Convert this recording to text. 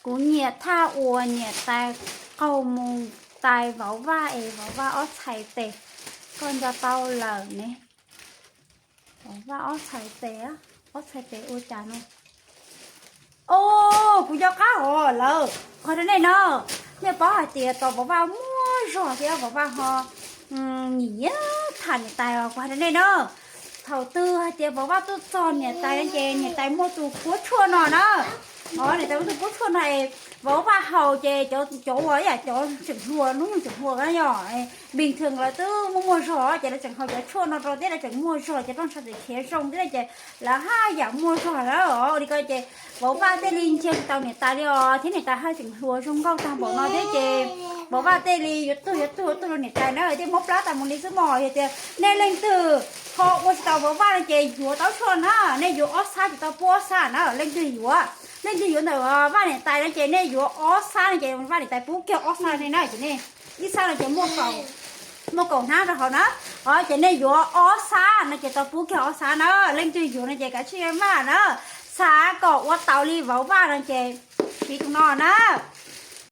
Kuv nyiam thaj uas niam tais qaug mus tais vauv vaj es vauv vaj ob txhais tes. Koj nco tau lawm ne. Vauv vaj ob txhais tes, ob txhais tes ua cas no. Os, kuv nco qab hov lawm, qhov rau nej no. Nej paub hais tias tos vauv vaj muaj zog thiab vauv vaj ho nyiam tham niam tais os, kuv hais rau nej na. Thaum twg hais tias vauv vaj tuaj txog niam tais ces niam tais muaj tus kuab tshuaj no na. Os, niam tais muaj tus kuab tshuaj no es vauv vaj haus ces cov uas ib yam cov tseem hluas, hnub nyoog tseem hluas na yog, bình thường lawv twb muaj muaj zog ces lawv tseem haus cov tshuaj no rau thiab lawv tseem muaj zog ces rooj ntsha tseem khiav zoo thiab ces lawv haj yam muaj zog na. Ua li ko ces vauv vaj thiaj li ntseeg tau niam tais li os, thiab niam tais haj tseem hluas zoo nkauj tag npaum no thiab ces vauv vaj thiaj li yuav tuag yuav tuag yuav tuag rau niam tais na, thiaj muab plab tas mus li xwb mog. Yog tias nej leej twg ho ua tsis tau vauv vaj no ces yuav tau tshuaj na, nej yuav ob xab ces tau pub ob xab na, leej twg yuav. Leej twg yuav ntawm vaj niam tais no ces nej yuav ob xab no ces vaj niam tais pub kiag ob xab nej na, ces nej ib xab no ces muaj kaum, muaj kaum hnab rau hauv na. Os, ces nej yuav ob xab no ces tau pub kiag ob xab na, leej twg yuav no ces kav tsij maj na, xav kom ua tau li vauv vaj no ces siv tus no na.